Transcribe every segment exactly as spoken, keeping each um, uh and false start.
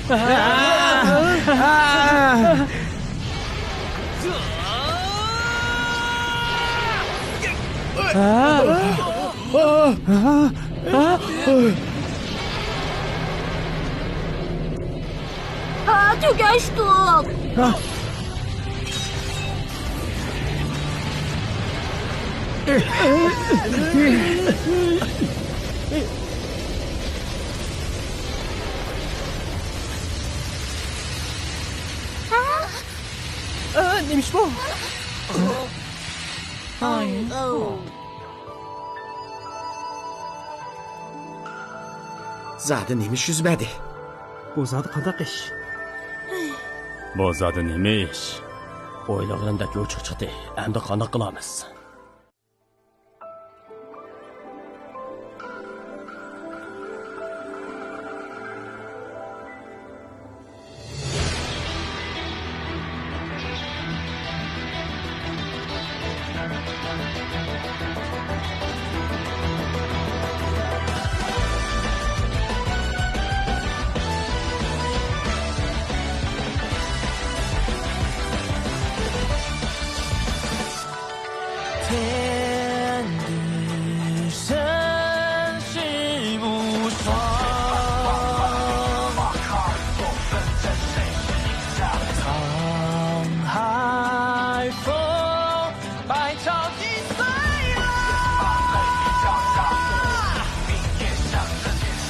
ھا، تۈگەشتۇق. ئە، نېمە ئىش بۇ؟ زادى نېمە ئىش يۈز بەردى؟ بۇ زادى قانداق ئىش؟ بۇ زادى نېمە ئىش؟ ئويلىغىنىمدەك يوچۇق چىقتى. ئەمدى قانداق قىلىمىز؟ 天地生死无双，沧海风，百朝已岁月。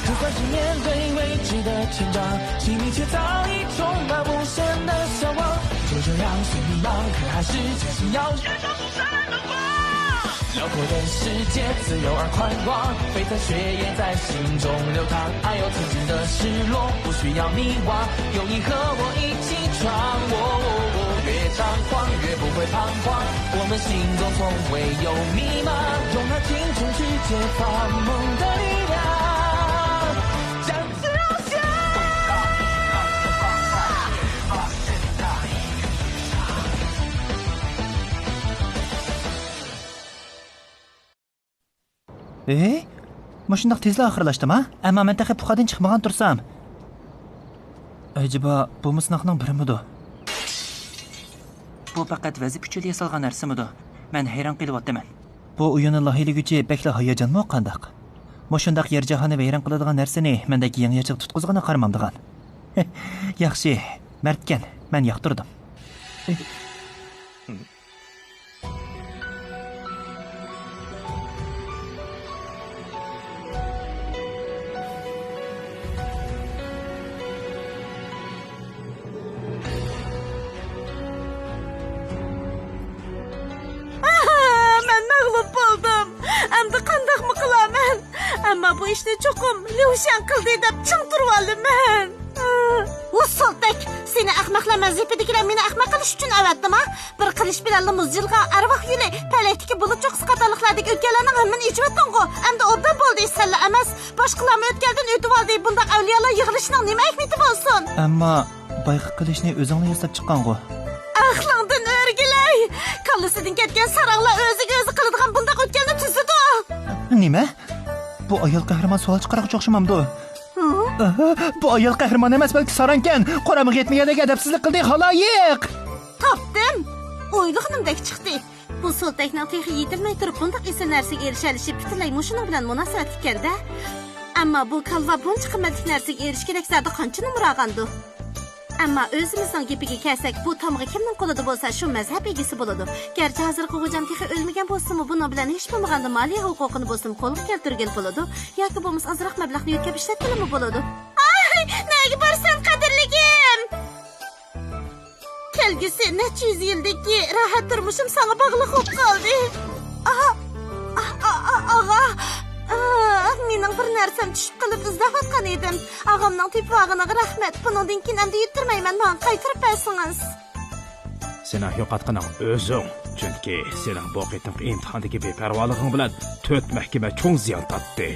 就算是面对未知的成长，心里却早已充满无限的向往。就这样，虽迷茫，可还是坚信要燃烧 辽阔的世界，自由而宽广，璀璨血液在心中流淌。爱有曾经的失落，不需要迷惘，有你和我一起闯。哦，哦，哦，越彷徨越不会彷徨，我们心中从未有迷茫。用那青春去解放梦的力量，向前翱翔。 ئەي، مۇشۇنداق تېزلا ئاخىرلاشتىما؟ ئەمما مەن تېخى پۇخادىن چىقمىغان تۇرسام. ئەجەبا، بۇمۇ سىناقنىڭ بىرىمىدۇ؟ بۇ پەقەت ۋەزىپە ئۈچۈن ياسالغان نەرسىمىدۇ؟ مەن ھەيران قېلىۋاتىمەن. بۇ ئويۇننى لايىھىلىگۈچى بەكلا ھاياجانمۇ قانداق؟ مۇشۇنداق يەر جاھاننى ۋەيران قىلىدىغان نەرسىنى مەندەك يېڭى ياشىغا تۇتقۇزغىنى قارىمامدىغان. ياخشى، مەردكەن، مەن ياقتۇردۇم. ئاھا، مەن مەغلۇپ بولدۇم. ئەمدى قانداقمۇ قىلارمەن؟ ئەمما بۇ ئىشنى چوقۇم ليۇشياڭ قىلدى دەپ چىڭ تۇرۇۋالىمەن. ۋۇ سولتەك، سېنى ئەخمەقلەر مەزھىپىدىكىلەر مېنى ئەخمەق قىلىش ئۈچۈن ئەۋەتتىما؟ بىر قىلىچ بىلەنلا مۇز يىلغا، ئەرۋاھ يولى، پەلەكتىكى بۇلۇت چوققىسى قاتارلىقلاردىكى ئۆتكەللەرنىڭ ھەممىنى ئېچىۋەتتىڭغۇ؟ ئەمدى ئوبدان بولدى، سەنلا ئەمەس، باشقىلارمۇ ئۆتكەلدىن ئۆتۈۋالدى. بۇنداق ئەۋلىيالار يىغىلىشىنىڭ نېمە ھېكمىتى بولسۇن؟ ئەمما بايقى قىلىچنى ئۆزۈڭلا ياساپ چىققانغۇ؟ ئەقلىڭدىن ئۆرگىلەي! كاللىسىدىن كەتكەن ساراڭلار ئۆزىگە ئۆزى قىلىدىغان بۇنداق ئۆتكەلنى تۈزىدۇ. نېمە؟ بۇ ئايال قەھرىمان سوئال چىقارغۇچى ئوخشىمامدۇ؟ ھە؟ ئاھا، بۇ ئايال قەھرىمان ئەمەس، بەلكى ساراڭكەن. قورامىغا يەتمىگەن ئەدەپسىزلىك قىلدى، خالايىق! تاپتىم! ئويلىغىنىمدەك چىقتى. بۇ سولتەكنىڭ تېخى يېتىلمەي تۇرۇپ بۇنداق ئېسىل نەرسىگە ئېرىشەلىشى پۈتۈنلەي مۇشۇنىڭ بىلەن مۇناسىۋەتلىككەن-دە. ئەمما بۇ كالۋا بۇنچە قىممەتلىك نەرسىگە ئېرىشكۈدەك زادى قانچە نومۇر ئالغاندۇ؟ ئەمما ئۆزىمىزنىڭ گېپىگە كەلسەك، بۇ تامغا كىمنىڭ قولىدا بولسا، شۇ مەزھەپ ئىگىسى بولىدۇ. گەرچە ھازىرقى غوجام تېخى ئۆلمىگەن بولسىمۇ، بۇنىڭ بىلەن ھېچ بولمىغاندا مالىيە ھوقۇقىنى بولسىمۇ قولغا كەلتۈرگىلى بولىدۇ. ياكى بولمىسا ئازراق مەبلەغنى يۆتكەپ ئىشلەتكىلىمۇ بولىدۇ. ئاي، نەگە بارىسەن، قەدىرلىكىم؟ كەلگۈسى نەچچە يۈز يىلدىكى راھەت تۇرمۇشۇم ساڭا باغلىق بولۇپ قالدى. ئا، ئا، ئا، ئا، ئاغا. ئا، مېنىڭ بىر نەرسەم چۈشۈپ قېلىپ ئىزدەۋاتقان ئىدىم. ئاغامنىڭ تېپىۋالغىنىغا رەھمەت. بۇنىڭدىن كېيىن ئەمدى يۈتتۈرمەيمەن، ماڭا قايتۇرۇپ بەرسىڭىز. سېنىڭ يوقاتقىنىڭ ئۆزۈڭ. چۈنكى سېنىڭ بۇ قېتىمقى ئىمتىھاندىكى بىپەرۋالىقىڭ بىلەن تۆت مەھكىمە چوڭ زىيان تارتتى.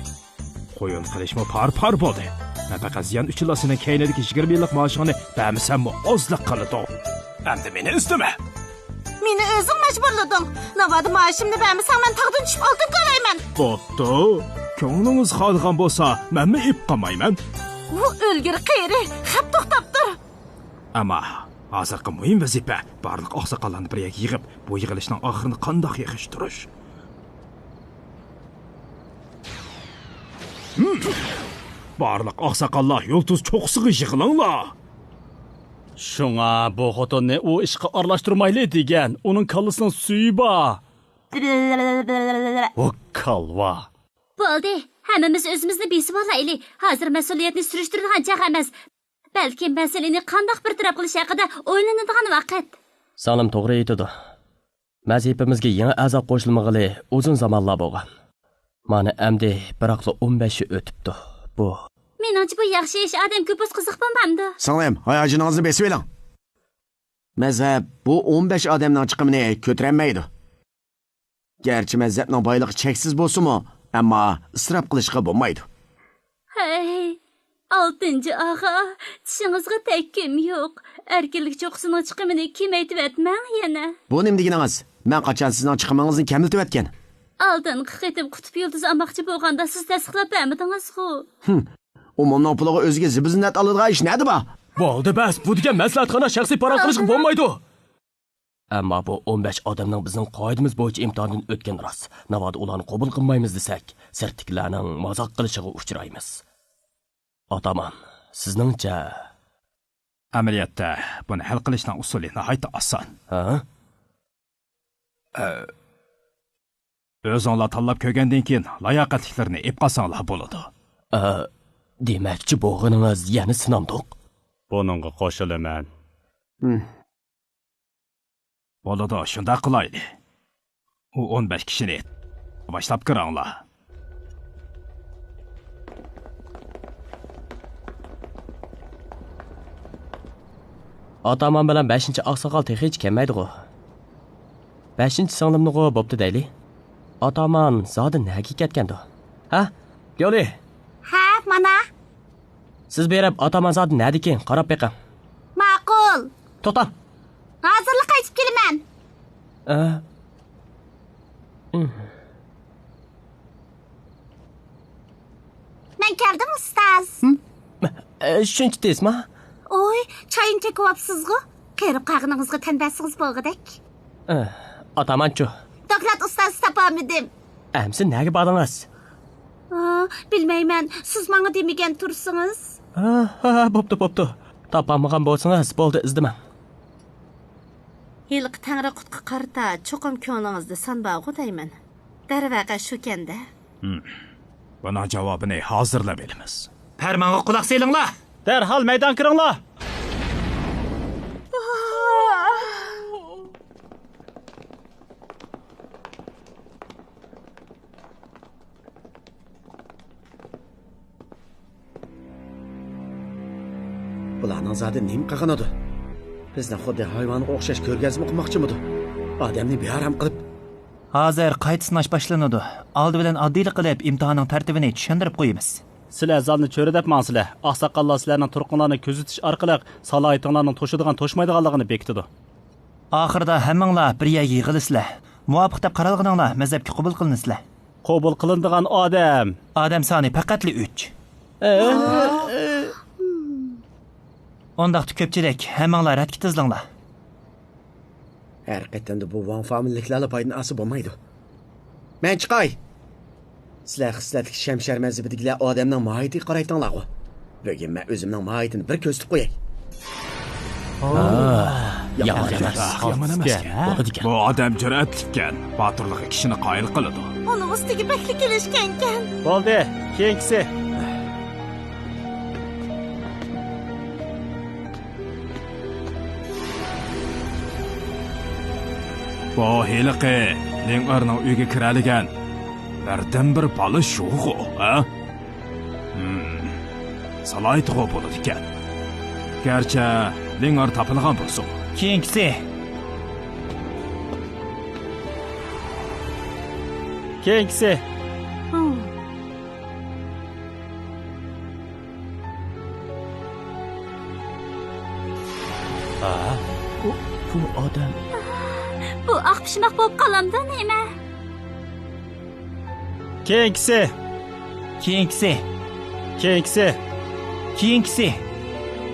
قويۇن قىلىچمۇ پار-پار بولدى. نەپەقە زىيان ئۈچۈنلا سېنىڭ كەينىدىكى يىگىرمە يىللىق مائاشىڭنى بەرمىسەممۇ ئازلىق قىلىدۇ. ئەمدى مېنى ئۈستۈمە. مېنى ئۆزۈڭ مەجبۇرلىدىڭ. ناۋادا مائاشىمنى بەرمىسەڭ، مەن تاغدىن چۈشۈپ ئالتۇن تۆلەيمەن. بوپتۇ. كۆڭلىڭىز خالىغان بولسا، مەنمۇ ئېلىپ قالمايمەن. ۋۇ ئىلگىرى قېرى، خەپ توختاپ تۇر. ئەمما ھازىرقى مۇھىم ۋەزىپە، بارلىق ئاقساقاللارنى بىر يەرگە يىغىپ، بۇ يىغىلىشنىڭ ئاخىرىنى قانداق ياخشى تۇرۇش. ھىم! بارلىق ئاقساقاللار يۇلتۇز چوققىسىغا يىغىلىڭلار! شۇڭا بۇ خوتۇننى ئۇ ئىشقا ئارىلاشتۇرمايلى دېگەن، ئۇنىڭ كاللىسىنىڭ سۈيى بار. ۋۇ كالۋا! بولدى، ھەممىمىز ئۆزىمىزنى بېسىۋالايلى. ھازىر مەسئۇلىيەتنى سۈرۈشتۈرىدىغان چاغ ئەمەس. بەلكىم مەسىلىنى قانداق بىر تەرەپ قىلىش ھەققىدە ئويلىنىدىغان ۋاقىت. سىڭلىم توغرا ئېيتىدۇ. ۋەزىپىمىزگە يېڭى ئەزا قوشۇلمىغىلى ئۇزۇن زامانلار بولغان. مانا ئەمدى بىراقلا ئون بەش يىل ئۆتۈپتۇ. بۇ. مېنىڭچە بۇ ياخشى ئىش، ئادەم گۇپۇس قىزىق بولمامدۇ؟ سىڭلىم، ھاياجىنىڭىزنى بېسىۋېلىڭ. مەزھەپ بۇ ئون بەش ئادەمنىڭ چىقىمىنى كۆتۈرەلمەيدۇ. گەرچە مەزھەپنىڭ بايلىقى چەكسىز بولسىمۇ، ئەمما ئىسراپ قىلىشقا بولمايدۇ. ھەي، ئالتىنچى ئاغا، چىشىڭىزغا تەگكۈم يوق. ئەركىنلىك چوققىسىنىڭ چىقىمىنى كېمەيتىۋەتمەڭ يەنە. بۇ نېمە دېگىنىڭىز؟ مەن قاچان سىزنىڭ چىقىمىڭىزنى كەملىتىۋەتكەن؟ ئالدىنقى قېتىم قۇتۇپ يۇلتۇزى ئالماقچى بولغاندا سىز تەستىقلاپ بەرمىدىڭىزغۇ. ھىم، ئۇ مومنىڭ پۇلىغا ئۆزىگە زىبۇ-زىننەت ئالىدىغان ئىش نەدە بار؟ بولدى بەس، بۇ دېگەن مەسلىھەتخانا شەخسىي پاراڭ قىلىشقا بولمايدۇ. ئەمما بۇ ئون بەش ئادەمنىڭ بىزنىڭ قائىدىمىز بويىچە ئىمتىھاندىن ئۆتكىنى راست. ناۋادا ئۇلارنى قوبۇل قىلمايمىز دېسەك، سىرتتىكىلەرنىڭ مازاق قىلىشىغا ئۇچرايمىز. ئاتامان، سىزنىڭچە؟ ئەمەلىيەتتە بۇنى ھەل قىلىشنىڭ ئۇسۇلى ناھايىتى ئاسان. ھە؟ ئە، ئۆزۈڭلار تاللاپ كۆرگەندىن كېيىن لاياقەتلىكلىرىنى ئېلىپ قالساڭلار بولىدۇ. ئە، دېمەكچى بولغىنىڭىز يەنە سىنامدۇق؟ بۇنىڭغا قوشۇلىمەن. ھىم. بولىدۇ، شۇنداق قىلايلى. ئۇ ئون بەش كىشىنى باشلاپ كىرىڭلار. ئاتامان بىلەن بەشىنچى ئاقساقال تېخىچە كەلمەيدىغۇ؟ بەشىنچى سىڭلىمنىغۇ بوپتۇ دەيلى. ئاتامان زادى نەگە كەتكەندۇ؟ ھە؟ يولى! ھە، مانا. سىز بېرىپ، ئاتامان زادى نەدىكىن قاراپ بېقىڭ. ماقۇل. توختاڭ. ھازىرلا قايتىپ كېلىمەن. ئە؟ مەن كەلدىم، ئۇستاز. ھىم؟ ئە، شۇنچە تېزما؟ ئوي، چاينى تۆكۈۋاپسىزغۇ. قېرىپ قالغىنىڭىزغا تەن بەرسىڭىز بولغۇدەك. ئە، ئاتامانچۇ؟ دوكلات ئۇستازى تاپالمىدىم. ئەمسە نەگە باردىڭىز؟ ئا، بىلمەيمەن، سىز ماڭا دېمىگەن تۇرسىڭىز. ھە، ھە، بوپتۇ، بوپتۇ. تاپالمىغان بولسىڭىز، بولدى، ئىزدىمەڭ. ھېلىقى تەڭرى قۇتقا قارىتا چوقۇم كۆڭلىڭىزدە سان بارغۇ دەيمەن. دەرۋەقە شۇكەن-دە. ھىم. بۇنىڭ جاۋابىنى ھازىرلا بىلىمىز. پەرمانغا قۇلاق سېلىڭلار! دەرھال مەيدانغا كىرىڭلار! بۇلارنىڭ زادى نېمە قىلغىنىدۇ؟ بىزنى خۇددى ھايۋانغا ئوخشاش كۆرگەزمە قىلماقچىمىدۇ؟ ئادەمنى بىئارام قىلىپ. ھازىر قايتا سىناش باشلىنىدۇ. ئالدى بىلەن ئاددىيلا قىلىپ ئىمتىھاننىڭ تەرتىپىنى چۈشەندۈرۈپ قويىمىز. سىلەر زالنى چۆرىدەپ ماڭسىلەر. ئاقساقاللار سىلەرنىڭ تۇرقۇڭلارنى كۆزىتىش ئارقىلىق سالاھىيىتىڭلارنىڭ توشىدىغان، توشمايدىغانلىقىنى بېكىتىدۇ. ئاخىرىدا ھەممىڭلار بىر يەرگە يىغىلىسىلەر. مۇۋاپىق دەپ قارالغىنىڭلار مەزھەپكە قوبۇل قىلىنىسىلەر. قوبۇل قىلىنىدىغان ئادەم. ئادەم سانى پەقەتلا ئۈچ. ئۇنداقتا كۆپچىلىك، ھەممىڭلار رەتكە تىزىلىڭلار. ھەر قېتىمدا بۇ ۋاڭ فامىلىلىكلەرلا پايدىنى ئالسا بولمايدۇ. مەن چىقاي! سىلەر خىسلەتلىك شەمشەر مەزھىپىدىكىلەر ئادەمنىڭ ماھىيىتىگە قارايتتىڭلارغۇ؟ بۈگۈن مەن ئۆزۈمنىڭ ماھىيىتىنى بىر كۆرسىتىپ قوياي. يامان ئەمەس. يامان ئەمەسكەن، ھە؟ بولىدىكەن. بۇ ئادەم جۈرئەتلىككەن، باتۇرلۇقى كىشىنى قايىل قىلىدۇ. ئۇنىڭ ئۈستىگە بەكلا كېلىشكەنكەن. بولدى، كېيىنكىسى. بۇ ھېلىقى لىڭ ئېرنىڭ ئۆيىگە كىرەلىگەن بىردىنبىر بالا شۇغۇ، ھە؟ ھىم. سالاھىيىتىغۇ بولىدىكەن. گەرچە لىڭ ئېر تاپىلغان بولسىمۇ. كېيىنكىسى. كېيىنكىسى. ھا؟ بۇ، بۇ ئادەم. بۇ ئاق پىشماق بولۇپ قالامدۇ نېمە؟ كېيىنكىسى. كېيىنكىسى. كېيىنكىسى. كېيىنكىسى.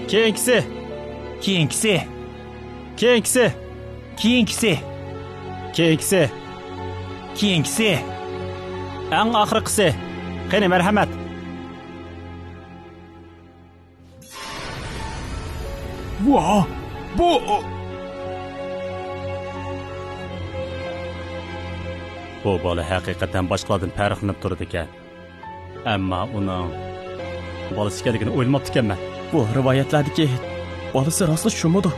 كېيىنكىسى. كېيىنكىسى. كېيىنكىسى. كېيىنكىسى. كېيىنكىسى. كېيىنكىسى. ئەڭ ئاخىرقىسى. قېنى، مەرھەمەت. ۋاھ، بۇ، بۇ بالا ھەقىقەتەن باشقىلاردىن پەرقلىنىپ تۇرىدىكەن. ئەمما ئۇنىڭ بالىسى ئىكەنلىكىنى ئويلىماپتىكەنمەن. بۇ رىۋايەتلەردىكى بالىسى راستلا شۇمىدۇ؟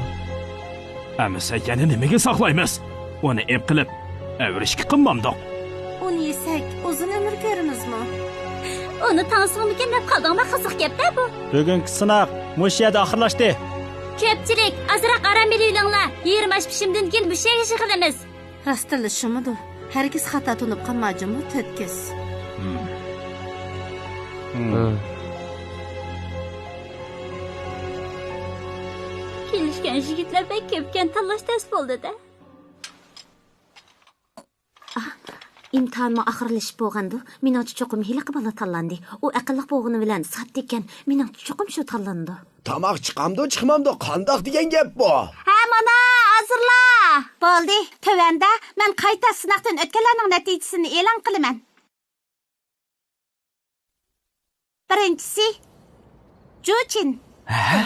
ئەمىسە يەنە نېمىگە ساقلايمىز؟ ئۇنى ئېپ قىلىپ، ئەۋرىشكە قىلمامدۇق؟ ئۇنى يېسەك، ئۇزۇن ئۆمۈر كۆرىمىزمۇ؟ ئۇنى تاڭسىڭمىكىن دەپ قالدىڭما؟ قىزىق گەپتە بۇ. بۈگۈنكى سىناق مۇشۇ يەردە ئاخىرلاشتى. كۆپچىلىك، ئازراق ئارام ئېلىۋېلىڭلار. يېرىم ئاش پىشىمدىن كېيىن مۇشۇ يەرگە يىغىلىمىز. راستتىنلا شۇمىدۇ؟ ھەرگىز خاتا تونۇپ قالما جۇمۇ، تۆت كۆز. كېلىشكەن يىگىتلەر بەك كۆپكەن، تاللاش تەس بولدى-دە. ئىمتىھانمۇ ئاخىرلىشىپ بولغاندۇ؟ مېنىڭچە چوقۇم ھېلىقى بالا تاللاندى. ئۇ ئەقىللىق بولغىنى بىلەن ساتتىكەن. مېنىڭچە چوقۇم شۇ تاللىنىدۇ. تاماق چىقامدۇ، چىقمامدۇ، قانداق دېگەن گەپ بۇ؟ ھە، مانا، ھازىرلا! بولدى، تۆۋەندە مەن قايتا سىناقتىن ئۆتكەنلەرنىڭ نەتىجىسىنى ئېلان قىلىمەن. بىرىنچىسى، جۇچىن. ھە؟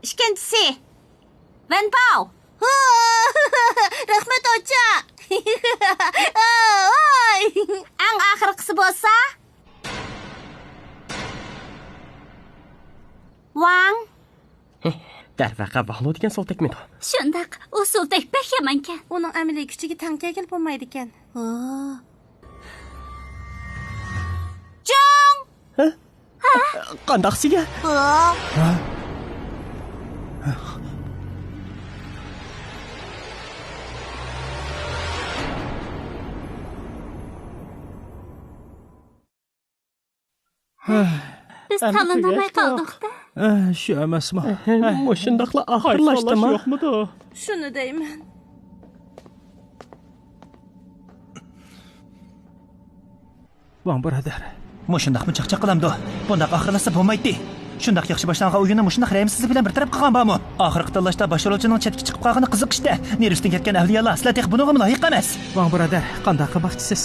ئىككىنچىسى، ۋېنپاۋ. رەھمەت، ئاچا. ئەڭ ئاخىرقىسى بولسا، ۋاڭ. دەرۋەقە، ۋاڭلۇ دېگەن سولتەكمىدۇ؟ شۇنداق، ئۇ سولتەك بەك يامانكەن. ئۇنىڭ ئەمەلىي كۈچىگە تەڭ كەلگىلى بولمايدىكەن. جۇڭ! ھە؟ قانداقسىگە؟ بىز تاللىنالماي قالدۇق-دە. شۇ ئەمەسمۇ؟ مۇشۇنداقلا ئاخىرلاشتىما؟ يوقمىدۇ؟ شۇنى دەيمەن. ۋاڭ بۇرادەر. مۇشۇنداقمۇ چاقچاق قىلامدۇ؟ بۇنداق ئاخىرلاشسا بولمايتتى. شۇنداق ياخشى باشلانغان ئويۇننى مۇشۇنداق رەھىمسىزلىك بىلەن بىر تەرەپ قىلغان بارمۇ؟ ئاخىرقى تاللاشتا باشرولچىنىڭ چەتكە چىقىپ قالغىنى قىزىق ئىشتە. نېرۋىسىدىن كەتكەن ئەۋلىيالار، سىلەردەك بۇنىڭغىمۇ لايىق ئەمەس. ۋاڭ بۇرادەر، قانداق قىلماقچىسىز؟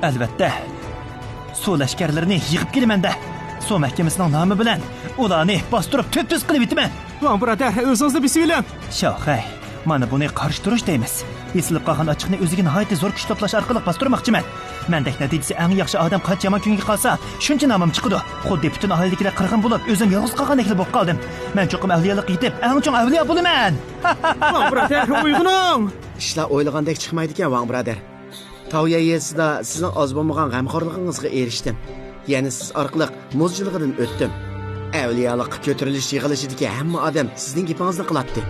ئەلۋەتتە، سۇ لەشكەرلىرىنى يىغىپ كېلىمەن-دە. سۇ مەھكىمىسىنىڭ نامى بىلەن ئۇلارنى باستۇرۇپ تۈپتۈز قىلىۋېتىمەن. ۋاڭ بۇرادەر، ئۆزىڭىزنى بېسىۋېلىڭ. شاۋخەي، مانا بۇنى قارشى تۇرۇش دەيمىز. بېسىلىپ قالغان ئاچچىقنى ئۆزىگە ناھايىتى زور كۈچ توپلاش ئارقىلىق باستۇرماقچىمەن. مەندەك نەتىجىسى ئەڭ ياخشى ئادەم قانچە يامان كۈنگە قالسا، شۇنچە نامىم چىقىدۇ. خۇددى پۈتۈن ئائىلىدىكىلەر قىرغىن بولۇپ، ئۆزۈم يالغۇز قالغاندەكلا بولۇپ قالدىم. مەن چوقۇم ئەۋلىيالىققا يېتىپ، ئەڭ چوڭ ئەۋلىيا بولىمەن. ۋاڭ بۇرادەر، ئويغىنىڭ! ئىشلار ئويلىغاندەك چىقمايدىكەن، ۋاڭ بۇرادەر. تاۋيا يېزىسىدا سىزنىڭ ئاز بولمىغان غەمخورلۇقىڭىزغا ئېرىشتىم. يەنە سىز ئارقىلىق مۇز جىلغىدىن ئۆتتۈم. ئەۋلىيالىققا كۆتۈرۈلۈش يىغىلىشىدىكى ھەممە ئادەم سىزنىڭ گېپىڭىزنى قىلاتتى.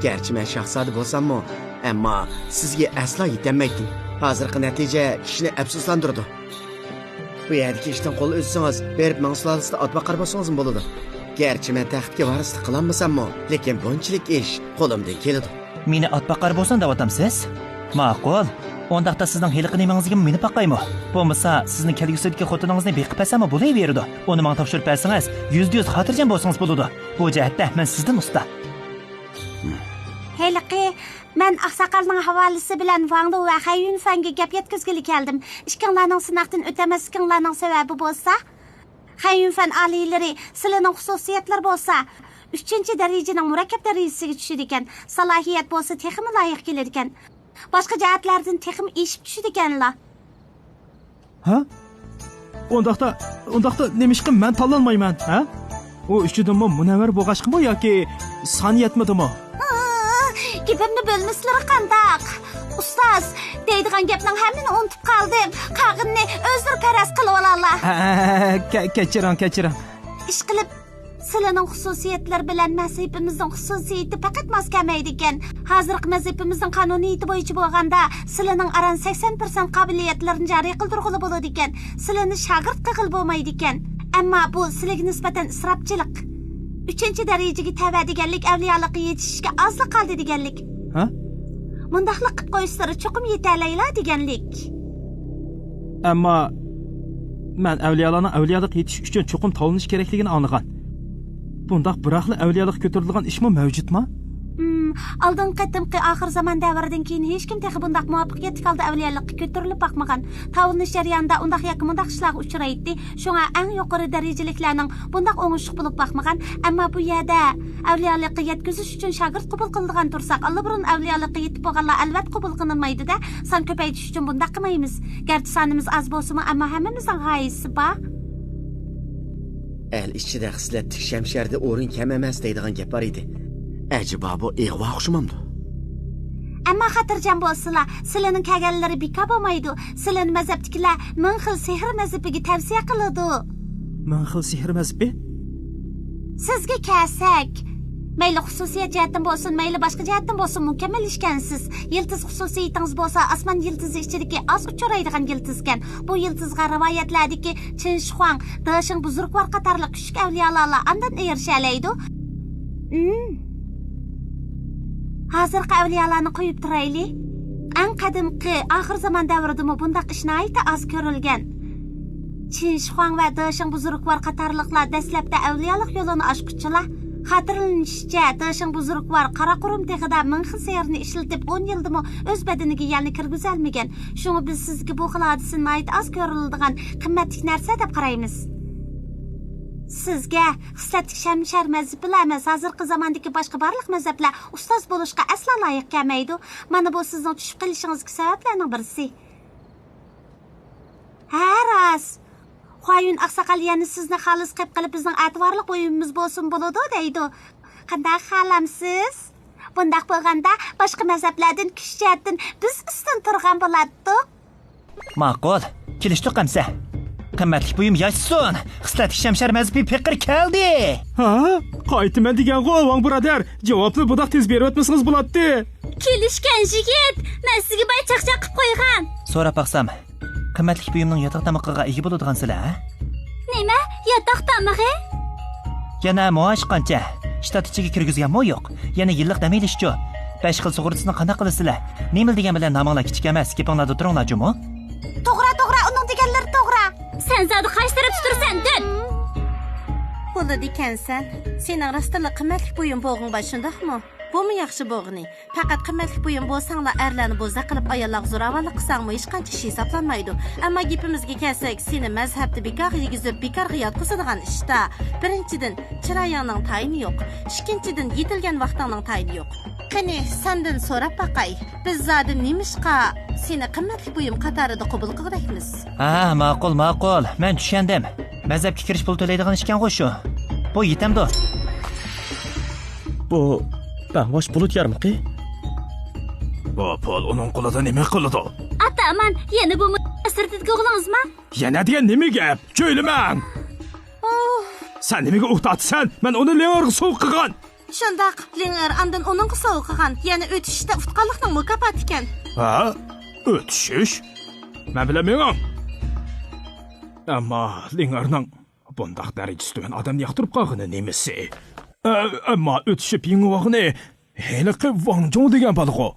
گەرچە مەن شاھزادە بولساممۇ، ئەمما سىزگە ئەسلا يېتەلمەيتتىم. ھازىرقى نەتىجە كىشىنى ئەپسۇسلاندۇرىدۇ. بۇ يەردىكى ئىشتىن قول ئۈزسىڭىز، بېرىپ مىڭ سۇلالىسىدە ئات باقار بولسىڭىزمۇ بولىدۇ. گەرچە مەن تەختكە ۋارىسلىق قىلالمىساممۇ، لېكىن بۇنچىلىك ئىش قولۇمدىن كېلىدۇ. مېنى ئات باقار بولسام دەۋاتامسىز؟ ماقۇل. ئۇنداقتا سىزنىڭ ھېلىقى نېمىڭىزگىمۇ مېنى باقايمۇ؟ بولمىسا، سىزنىڭ كەلگۈسىدىكى خوتۇنىڭىزنى بېقىپ بەرسەممۇ بولۇۋېرىدۇ. ئۇنى ماڭا تاپشۇرۇپ بەرسىڭىز، يۈزدە يۈز خاتىرجەم بولسىڭىز بولىدۇ. بۇ جەھەتتە مەن سىزدىن ئۇستا. ھېلىقى مەن ئاقساقالنىڭ ھاۋالىسى بىلەن ۋاڭلۇ ۋە خەي يۈنفەنگە گەپ يەتكۈزگىلى كەلدىم. ئىككىڭلارنىڭ سىناقتىن ئۆتەلمەسلىكىڭلارنىڭ سەۋەبى بولسا، خەي يۈنفەن ئالىيلىرى سىلىنىڭ خۇسۇسىيەتلىرى بولسا ئۈچىنچى دەرىجىنىڭ مۇرەككەپ دەرىجىسىگە چۈشىدىكەن، سالاھىيەت بولسا تېخىمۇ لايىق كېلىدىكەن. باشقا جەھەتلەردىن تېخىمۇ ئېشىپ چۈشىدىكەنلا. ھە؟ ئۇنداقتا، ئۇنداقتا نېمىشقا مەن تاللانمايمەن، ھە؟ ئۇ ئۈچىدىنمۇ مۇنەۋۋەر بولغاچقىمۇ ياكى سان يەتمىدىمۇ؟ گېپىمنى بۆلمىسىلىرى قانداق؟ ئۇستاز، دەيدىغان گەپنىڭ ھەممىنى ئۇنتۇپ قالدىم. قالغىنىنى ئۆزلىرى پەرەز قىلىۋالالار. ھە، كە-، كەچۈرۈڭ، كەچۈرۈڭ. ئىشقىلىپ، سىلىنىڭ خۇسۇسىيەتلىرى بىلەن مەزھىپىمىزنىڭ خۇسۇسىيىتى پەقەت ماس كەلمەيدىكەن. ھازىرقى مەزھىپىمىزنىڭ قانۇنىيىتى بويىچە بولغاندا، سىلىنىڭ ئاران سەكسەن پىرسەنت قابىلىيەتلىرىنى جارى قىلدۇرغىلى بولىدىكەن. سىلىنى شاگىرت قىلغىلى بولمايدىكەن. ئەمما بۇ سىلىگە نىسبەتەن ئىسراپچىلىق. ئۈچىنچى دەرىجىگە تەۋە دېگەنلىك ئەۋلىيالىققا يېتىشىشكە ئازلا قالدى دېگەنلىك. ھە؟ مۇنداقلا قىپ قويسىلىرى چوقۇم يېتەلەيلا دېگەنلىك. ئەمما مەن ئەۋلىيالارنىڭ ئەۋلىيالىق يېتىش ئۈچۈن چوقۇم تاۋلىنىش كېرەكلىكىنى ئاڭلىغان. بۇنداق بىراقلا ئەۋلىيالىق كۆتۈرىدىغان ئىشمۇ مەۋجۇتما؟ ھىم، ئالدىنقى قېتىمقى ئاخىر زامان دەۋرىدىن كېيىن ھېچكىم تېخى بۇنداق مۇۋەپپەقىيەتلىك ھالدا ئەۋلىيالىققا كۆتۈرۈلۈپ باقمىغان. تاۋلىنىش جەريانىدا ئۇنداق ياكى مۇنداق ئىشلارغا ئۇچرايتتى. شۇڭا ئەڭ يۇقىرى دەرىجىلىكلەرنىڭ بۇنداق ئوڭۇشلۇق بولۇپ باقمىغان. ئەمما بۇ يەردە ئەۋلىيالىققا يەتكۈزۈش ئۈچۈن شاگىرت قوبۇل قىلىدىغان تۇرساق، ئاللىبۇرۇن ئەۋلىيالىققا يېتىپ بولغانلار ئەلۋەتتە قوبۇل قىلىنمايدۇ-دە. سان كۆپەيتىش ئۈچۈن بۇنداق قىلمايمىز. گەرچە سانىمىز ئاز بولسىمۇ، ئەمما ھەممىمىزنىڭ غايىسى بار. ئەل ئىچىدە خىسلەتلىك شەمشەردە ئورۇن كەم ئەمەس دەيدىغان گەپ بار ئىدى. ئەجەبا بۇ ئىغۋا ئوخشىمامدۇ؟ ئەمما خاتىرجەم بولسىلا، سىلىنىڭ كەلگەنلىرى بىكار بولمايدۇ. سىلىنى مەزھەپتىكىلەر مىڭ خىل سېھىر مەزھىپىگە تەۋسىيە قىلىدۇ. مىڭ خىل سېھىر مەزھىپى؟ سىزگە كەلسەك، مەيلى خۇسۇسىيەت جەھەتتىن بولسۇن، مەيلى باشقا جەھەتتىن بولسۇن، مۇكەممەل ئىكەنسىز. يىلتىز خۇسۇسىيىتىڭىز بولسا ئاسمان يىلتىزى ئىچىدىكى ئاز ئۇچرايدىغان يىلتىزكەن. بۇ يىلتىزغا رىۋايەتلەردىكى چىن شىخۇاڭ، دېشىڭ بۇزرۇكۋار قاتارلىق كۈچلۈك ئەۋلىيالارلا ئاندىن ئېرىشەلەيدۇ. ئىم. ھازىرقى ئەۋلىيالارنى قويۇپ تۇرايلى. ئەڭ قەدىمكى، ئاخىر زامان دەۋرىدىمۇ بۇنداق ئىش ناھايىتى ئاز كۆرۈلگەن. چىن شىخۇاڭ ۋە دېشىڭ بۇزرۇكۋار قاتارلىقلار دەسلەپتە ئەۋلىيالىق يولىنى ئاچقۇچىلار. خاتىرىلىنىشىچە، دېشىڭ بۇزرۇكۋار قاراقۇرۇم تېغىدا مىڭ خىل سېھىرنى ئىشلىتىپ، ئون يىلدىمۇ ئۆز بەدىنىگە يەلنى كىرگۈزەلمىگەن. شۇڭا بىز سىزگە بۇ خىل ھادىسە ناھايىتى ئاز كۆرۈلىدىغان قىممەتلىك نەرسە دەپ قارايمىز. سىزگە خىسلەتلىك شەمشەر مەزھىپىلا ئەمەس، ھازىرقى زاماندىكى باشقا بارلىق مەزھەپلەر ئۇستاز بولۇشقا ئەسلا لايىق كەلمەيدۇ. مانا بۇ سىزنىڭ چۈشۈپ قېلىشىڭىزدىكى سەۋەبلەرنىڭ بىرسى. ھە، راست. خۇايۈن ئاقساقال يەنە سىزنى خالىس قىلىپ قېلىپ، بىزنىڭ ئەتىۋارلىق بۇيۇمىمىز بولسۇن بولىدۇ دەيدۇ. قانداق خالامسىز؟ بۇنداق بولغاندا، باشقا مەزھەپلەردىن كۈچ جەھەتتىن بىز ئۈستۈن تۇرغان بولاتتۇق. ماقۇل، كېلىشتۇق ئەمسە. قىممەتلىك بۇيۇم ياشىسۇن! خىسلەتلىك شەمشەر مەزھىپى پېقىر كەلدى! ھا؟ قايتىمەن دېگەنغۇ، ۋاڭ بۇرادەر! جاۋابنى بۇنداق تېز بېرىۋەتمىسىڭىز بولاتتى! كېلىشكەن يىگىت، مەن سىزگە باي چاقچاق قىپ قويغان. سوراپ باقسام، قىممەتلىك بۇيۇمنىڭ ياتاق تامىقىغا ئىگە بولىدىغانسىلەر، ھە؟ نېمە؟ ياتاق تامىقى؟ يەنە مۇئاش قانچە؟ شتات ئىچىگە كىرگۈزگەنمۇ يوق. يەنە يىللىق دەم ئېلىشچۇ؟ بەش خىل سۇغۇرتىسىنى قانداق قىلىسىلەر؟ نېمىلا دېگەن بىلەن نامىڭلار كىچىك ئەمەس، گېپىڭلاردا تۇرۇڭلار جۇمۇ. توغرا، توغرا، ئۇنىڭ دېگەنلىرى توغرا. سەن زادى قايسى تەرەپتە تۇرىسەن، دۆت! بولىدىكەنسەن. سېنىڭ راستتىنلا قىممەتلىك بۇيۇم بوغۇڭ بار، شۇنداقمۇ؟ بۇمۇ ياخشى بوغىنى. پەقەت قىممەتلىك بۇيۇم بوساڭلا ئەرلەرنى بوزەك قىلىپ ئاياللارغا زوراۋانلىق قىلساڭمۇ ھېچقانچە ئىش ھېسابلانمايدۇ. ئەمما گېپىمىزگە كەلسەك، سېنى مەزھەپتە بىكارغا يېگۈزۈپ بىكارغا ياتقۇزىدىغان ئىشتا، بىرىنچىدىن، چىرايىڭنىڭ تايىنى يوق. ئىككىنچىدىن، يېتىلگەن ۋاقتىڭنىڭ تايىنى يوق. قېنى، سەندىن سوراپ باقاي. بىز زادى نېمىشقا سېنى قىممەتلىك بۇيۇم قاتارىدا قوبۇل قىلغۇدەكمىز؟ ھە، ماقۇل، ماقۇل. مەن چۈشەندىم. مەزھەپكە كىرىش پۇلى تۆلەيدىغان ئىشكەنغۇ شۇ. بۇ يېتەمدۇ؟ بۇ بەڭۋاش بۇلۇت يارمىقى. بۇ پۇل ئۇنىڭ قولىدا نېمە قىلىدۇ؟ ئاتا ئامان، يەنە بۇ سىرتىدىكى ئوغلىڭىزمۇ؟ يەنە دېگەن نېمە گەپ؟ چۆيلىمەڭ! سەن نېمىگە ئۇ تارتىسەن؟ مەن ئۇنى لىڭئېرغا سوۋغا قىلغان. شۇنداق، لىڭئېر ئاندىن ئۇنىڭغا سوۋغا قىلغان. يەنە ئۆتۈشۈشتە ئۇتقانلىقنىڭ مۇكاپاتى ئىكەن. ھە؟ ئۆتۈشۈش؟ مەن بىلەن مېڭىڭ. ئەمما لىڭئېرنىڭ بۇنداق دەرىجىسى تۆۋەن ئادەمنى ياقتۇرۇپ قالغىنى نېمىسى؟ ئە، ئەمما ئۆتۈشۈپ يېڭىۋالغىنى ھېلىقى ۋاڭ جۇڭ دېگەن بالىغۇ.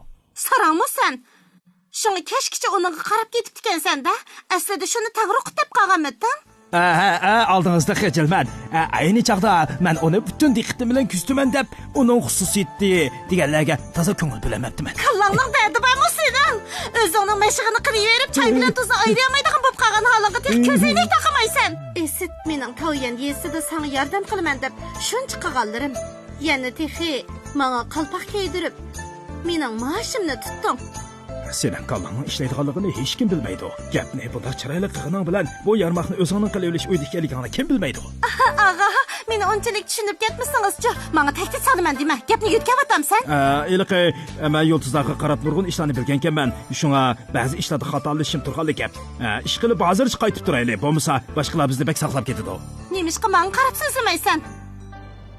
ساراڭمۇ سەن؟ شۇڭا كەچكىچە ئۇنىڭغا قاراپ كېتىپتىكەنسەن-دە. ئەسلىدە شۇنى تەڭرى قۇت دەپ قالغانمىدىڭ؟ ئە، ھە، ھە، ئالدىڭىزدا خىجىلمەن. ئە، ئەينى چاغدا مەن ئۇنى پۈتۈن دىققىتىم بىلەن كۆزىتىمەن دەپ، ئۇنىڭ خۇسۇسىيىتى دېگەنلەرگە تازا كۆڭۈل بۆلەلمەپتىمەن. كاللاڭنىڭ دەردى بارمۇ سېنىڭ؟ ئۆزۈڭنىڭ مەشىقىنى قىلىۋېرىپ، چاي بىلەن تۇزنى ئايرىيالمايدىغان بولۇپ قالغان ھالىڭغا تېخى كۆز ئەينەك تاقىمايسەن. ئېسىت، مېنىڭ تاۋيۈەن يېزىسىدا ساڭا ياردەم قىلىمەن دەپ شۇنچە قىلغانلىرىم. يەنە تېخى ماڭا قالپاق كىيدۈرۈپ، مېنىڭ مائاشىمنى تۇتتۇڭ. سېنىڭ كاللاڭنىڭ ئىشلەيدىغانلىقىنى ھېچكىم بىلمەيدۇ. گەپنى بۇنداق چىرايلىق قىلغىنىڭ بىلەن بۇ يارماقنى ئۆزۈڭنىڭ قىلىۋېلىش ئويىدىكەنلىكىڭنى كىم بىلمەيدۇ؟ ئاغا، مېنى ئۇنچىلىك چۈشىنىپ كەتمىسىڭىزچۇ، ماڭا تەھدىت سالىمەن دېمە، گەپنى يۆتكەۋاتامسەن؟ ئە، ھېلىقى، ئە، مەن يۇلتۇزلارغا قاراپ نۇرغۇن ئىشلارنى بىلگەنكەنمەن، شۇڭا بەزى ئىشلاردا خاتالىشىشىم تۇرغانلا گەپ. ئە، ئىشقىلىپ ھازىرچە قايتىپ تۇرايلى، بولمىسا باشقىلار بىزنى بەك ساقلاپ كېتىدۇ. نېمىشقا ماڭا قاراپ سۆزلىمەيسەن؟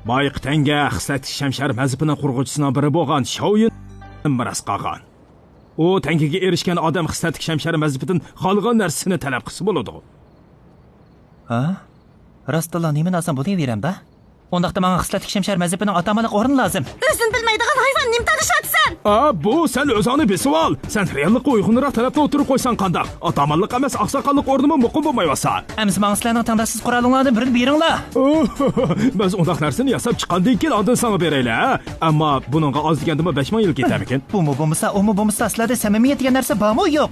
بايىقى تەڭگە خىسلەتلىك شەمشەر مەزھىپىنىڭ قۇرغۇچىسىنىڭ بىرى بولغان شاۋيۈن مىراس قالغان. ئۇ تەڭگىگە ئېرىشكەن ئادەم خىسلەتلىك شەمشەر مەزھىپىدىن خالىغان نەرسىسىنى تەلەپ قىلسا بولىدۇ. ھە؟ راستتىنلا نېمىنى ئالسام بولۇۋېرەمدۇ؟ ئۇنداقتا ماڭا خىسلەتلىك شەمشەر مەزھىپىنىڭ ئاتامانلىق ئورنى لازىم. ئۆزۈڭنى بىلمەيدىغان ھايۋان، نېمە تالىشىۋاتىسەن؟ ئا، بۇ، سەن ئۆزۈڭنى بېسىۋال. سەن رېئاللىققا ئۇيغۇنراق تەلەپنى ئوتتۇرىغا قويساڭ قانداق؟ ئاتامانلىق ئەمەس، ئاقساقاللىق ئورنىمۇ مۇقىم بولمايۋاتسا. ئەمىسە ماڭا سىلەرنىڭ تەڭداشسىز قورالىڭلارنى بىرىنى بېرىڭلار. بىز ئۇنداق نەرسىنى ياساپ چىققاندىن كېيىن ئاندىن ساڭا بېرەيلى، ھە؟ ئەمما بۇنىڭغا ئاز دېگەندىمۇ بەش مىڭ يىل كېتەرمىكىن؟ بۇمۇ بولمىسا، ئۇمۇ بولمىسا، سىلەردە سەمىمىيەت دېگەن نەرسە بارمۇ يوق؟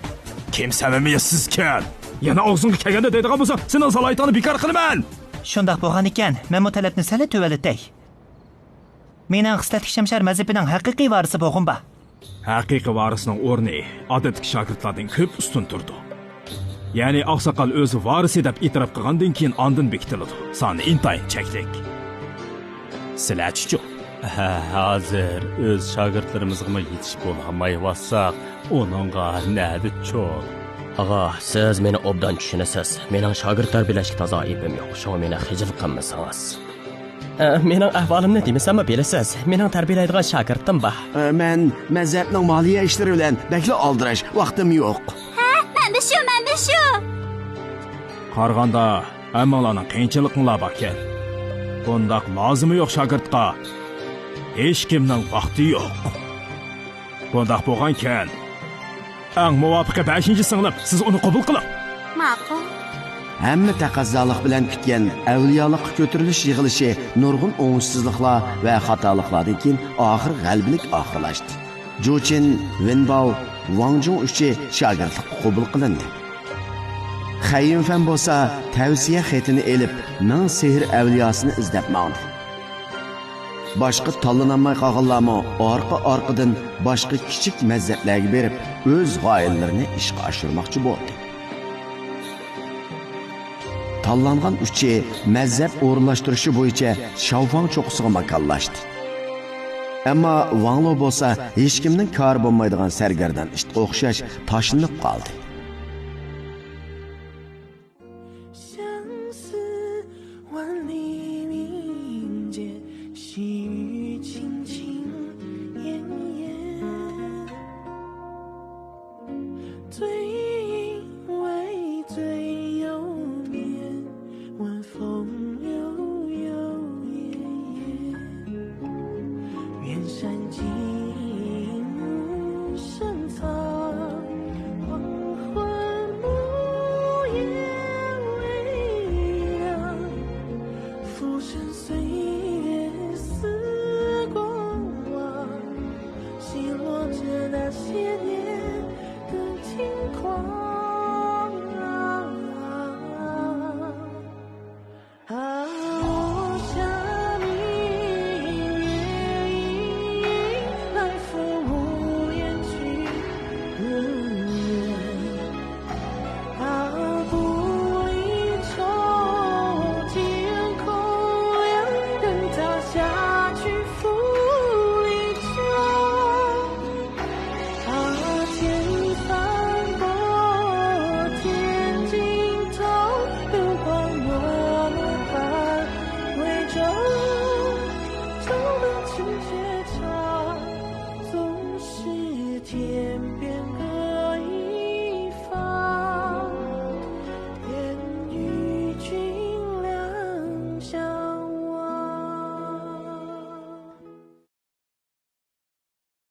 كىم سەمىمىيەتسىزكەن؟ يەنە ئاغزىڭغا كەلگەندە دەيدىغان بولساڭ، سېنىڭ سالاھىيىتىڭنى بىكار قىلىمەن! شۇنداق بولغانىكەن، مەنمۇ تەلەپنى سەل تۆۋەنلىتەي. مېنىڭ خىسلەتلىك شەمشەر مەزھىپىنىڭ ھەقىقىي ۋارىسى بولغۇم بار. ھەقىقىي ۋارىسنىڭ ئورنى ئادەتتىكى شاگىرتلاردىن كۆپ ئۈستۈن تۇرىدۇ. يەنى ئاقساقال ئۆزى ۋارىسى دەپ ئېتىراپ قىلغاندىن كېيىن ئاندىن بېكىتىلىدۇ. سانى ئىنتايىن چەكلىك. سىلەرچىچۇ؟ ھە، ھازىر ئۆز شاگىرتلىرىمىزغىمۇ يېتىشىپ بولالمايۋاتساق، ئۇنىڭغا نەدە چول؟ ئاغا، سىز مېنى ئوبدان چۈشىنىسىز. مېنىڭ شاگىرت تەربىيەلەشكە تازا ئېپىم يوق، شۇڭا مېنى خىجىل قىلمىسىڭىز. ئە، مېنىڭ ئەھۋالىمنى دېمىسەممۇ بىلىسىز. مېنىڭ تەربىيەلەيدىغان شاگىرتىم بار. ئە، مەن مەزھەپنىڭ مالىيە ئىشلىرى بىلەن بەكلا ئالدىراش، ۋاقتىم يوق. ھە، مەنمۇ شۇ، مەنمۇ شۇ. قارىغاندا، ھەممىڭلارنىڭ قىيىنچىلىقىڭلار باركەن. بۇنداق لازىمى يوق شاگىرتقا ھېچكىمنىڭ ۋاقتى يوق. بۇنداق بولغانكەن، ئەڭ مۇۋاپىقى بەشىنچى سىڭلىم، سىز ئۇنى قوبۇل قىلىڭ. ماقۇل. ھەممە تەقەززالىق بىلەن كۈتكەن ئەۋلىيالىققا كۆتۈرۈلۈش يىغىلىشى نۇرغۇن ئوڭۇشسىزلىقلار ۋە خاتالىقلاردىن كېيىن ئاخىر غەلىبىلىك ئاخىرلاشتى. جۇچىن، ۋېنباۋ، ۋاڭ جۇڭ ئۈچى شاگىرتلىققا قوبۇل قىلىندى. خەييۈنفەن بولسا تەۋسىيە خېتىنى ئېلىپ، مىڭ سېھىر ئەۋلىياسىنى ئىزدەپ ماڭدى. باشقا تاللىنالماي قالغانلارمۇ ئارقا-ئارقىدىن باشقا كىچىك مەزھەپلەرگە بېرىپ، ئۆز غايىلىرىنى ئىشقا ئاشۇرماقچى بولدى. تاللانغان ئۈچى مەزھەپ ئورۇنلاشتۇرۇشى بويىچە شاۋفاڭ چوققىسىغا ماكانلاشتى. ئەمما ۋاڭلو بولسا ھېچكىمنىڭ كارى بولمايدىغان سەرگەردان ئىتقا ئوخشاش تاشلىنىپ قالدى. 相思万里，明劫细雨，轻轻点点。醉饮微醉，又眠晚风悠悠夜夜。远山静无声。